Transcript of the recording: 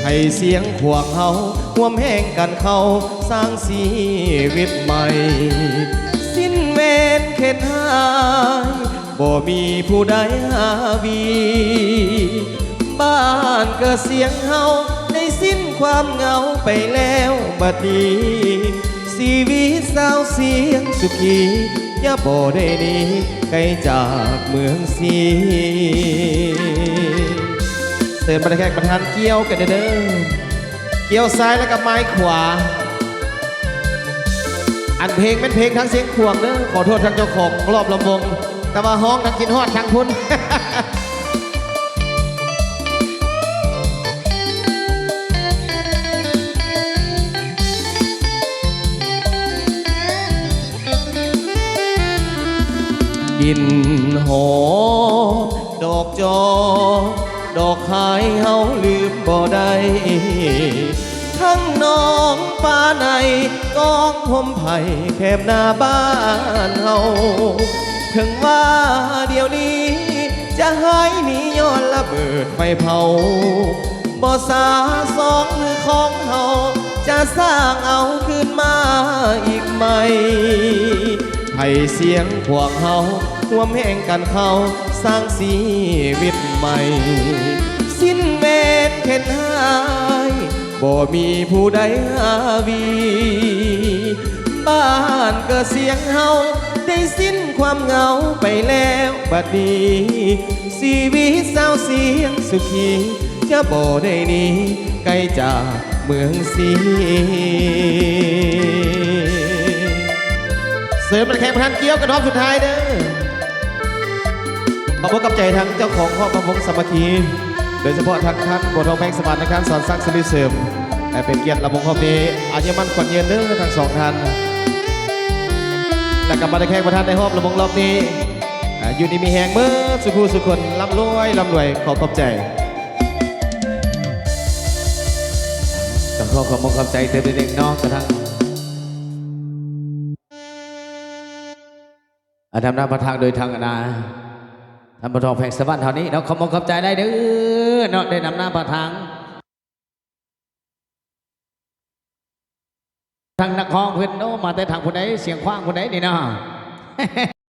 ໃຫ້ສຽງຂວາງເຮົາຮ່ວມແຮງກັນເຂົ້າສ້າງຊີວິດໃໝ່ ສິ້ນເວນເຂັນຫາຍ ບໍ່ມີຜູ້ໃດຫາວີ ບ້ານເກີດສຽງເຮົາໄດ້ສິ້ນຄວາມເຫງົາໄປແລ້ວບັດນີ້ ຊີວິດຊາວສຽງສຸຂີ ຢ່າບໍ່ໄດ້ໜີໄກຈາກເມືອງສີ. ເຊີນບັນດາແຂກປະທານກ່ຽວກັນເດີ ກ່ຽວຊ້າຍແລ້ວກໍໝາຍຂວາ. ອັນເພງແມ່ນເພງທາງຊຽງຂວາງເດີ ຂໍໂທດທາງເຈົ້າຂອງຮອບລຳວົງ ແຕ່ວ່າຮ້ອງທາງຄິດຮອດທາງພຸ້ນ. ກິ່ນຫອມດອກຈອກ ດອກຄາຍເຮົາລືມບໍ່ໄດ້ ທັງໜອງປາໃນ ກອງຮົ່ມໄພແຄມໜ້າບ້ານເຮົາ ເຖິງວ່າດຽວນີ້ຈະຫາຍໜີຍ້ອນລະເບີດໄຟເຜົາ ບໍ່ສາສອງມືຂອງເຮົາ ຈະສ້າງເອົາຄືນມາອີກໃໝ່ ໃຫ້ສຽງພວກເຮົາຮ່ວມແຮງກັນເຂົ້າສ້າງຊີວິດໃໝ່ ສິ້ນເວນເຂັນຫາຍ ບໍ່ມີຜູ້ໃດຫາວີ ບ້ານເກີດສຽງເຮົາໄດ້ສິ້ນຄວາມເຫງົາໄປແລ້ວບັດນີ້ ຊີວິດຊາວສຽງສຸຂີ ຈະບໍ່ໄດ້ໜີໄກຈາກເມືອງສີ. ເຊີນບັນດາແຂກປະທານກ່ຽວກັນຮອບສຸດທ້າຍເດີ. ຂອບອົກຂອບໃຈທາງເຈົ້າຂອງຮອບລຳວົງສາມັກຄີ ໂດຍສະເພາະທາງທ່ານບົວທອງ ແພງສະຫວັນ ທາງທ່ານສອນສັກ ສິລິເສີມ ແລະ ເປັນກຽດລຳວົງຮອບນີ້ ອາຍຸໝັ້ນຂວັນຍືນເດີທັງສອງທ່ານ ແລະ ກໍບັນດາແຂກປະທານໃນຮອບລຳວົງຮອບນີ້ ອາ ຢູ່ດີມີແຮງເໝິດສູ່ຜູ້ສູ່ຄົນ ລ່ຳລວຍ ລ່ຳລວຍ ຂໍຂອບໃຈ. ກໍຂໍຂອບອົກຂອບໃຈເຕີມອີກເນາະ ກະທັງ ອາ ນຳໜ້າພາທາງໂດຍທາງ ອາ ນາ ທ່ານບໍ່ທອງ ແພງສະຫວັນ ເທົ່ານີ້ເນາະ ຂອບອົກຂອບໃຈຫຼາຍເດີເນາະ ໄດ້ນຳໜ້າພາທາງ ທາງນັກຮ້ອງເພິ່ນເນາະ ມາແຕ່ທາງຜູ້ໃດ ຊຽງຂວາງຜູ້ໃດນີ້ເນາະ.